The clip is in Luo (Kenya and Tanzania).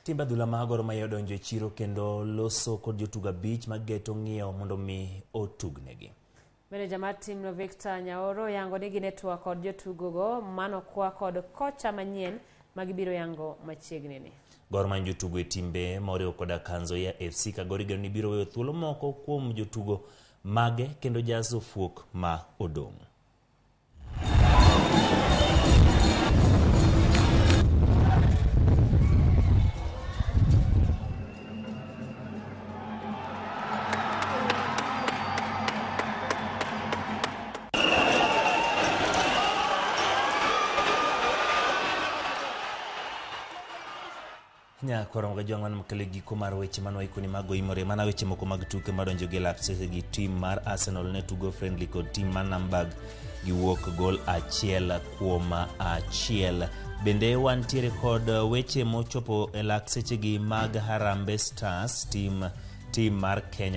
Timbe adhula mag Gor Mahia odonjo e chiro kendo loso kod jotugo abich mageto ng'iewo mondo mi otugnegi. Meneja mar timno Victor Nyaoro oyango ni gin e twak kod jotugogo manokwa kod kocha manyien ma gibiro yango machiegni ni. Gor manyo jotugo e timbe ma oriwo koda ka Nzoia FC ka Gor igeno ni biro weyo thuolo moko kuom jotugo mage kendo jaso fuok ma odong'. Nyakwar Mgajwang' wan makelo giko mar weche mane waikoni mag oimore mana weche moko mag tuke madonjo gi lap seche gi tim mar Arsenal ne tugo friendly kod tim mar Hamburg giwuok gol 1-1. Bende wantiere kod weche mochopo e lak sechegi mag Harambee Stars tim tim mar Kenya.